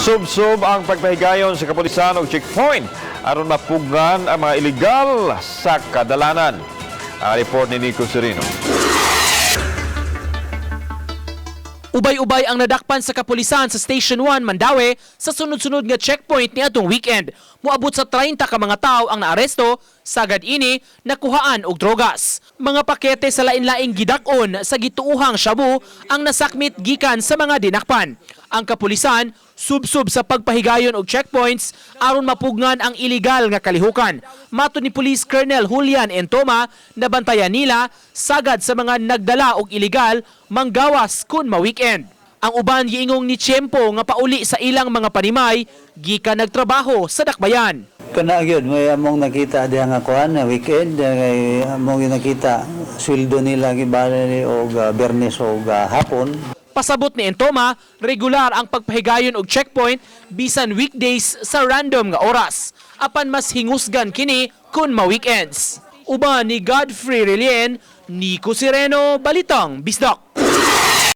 Subsob ang pagpahigayon sa kapulisan og checkpoint aron mapugngan ang mga illegal sa kadalanan. Ang report ni Nico Serino. Ubay-ubay ang nadakpan sa kapulisan sa Station 1 Mandaue sa sunod-sunod nga checkpoint niadtong weekend. Moabot sa 30 ka mga tao ang naaresto, sagad ini nakuhaan og drogas. Mga pakete sa lain-laing gidak-on sa gituuhang shabu ang nasakmit gikan sa mga dinakpan. Ang kapulisan subsob sa pagpahigayon og checkpoints aron mapugngan ang iligal nga kalihukan. Matod ni Police Colonel Julian Entoma, nabantayan nila sagad sa mga nagdala og iligal manggawas kun ma-weekend. Ang uban giingong ni tiyempo nga pauli sa ilang mga panimay gikan nagtrabaho sa dakbayan. Kana gyud may among nakita diha nga kuan na weekend kay among nakita sweldo nila gibali og Biyernes og hapon. Pasabot ni Entoma, regular ang pagpahigayon og checkpoint bisan weekdays sa random nga oras. Apan mas hingusgan kini kun ma-weekends. Uban ni Godfrey Relien, Nico Sireno, Balitang Bisdak.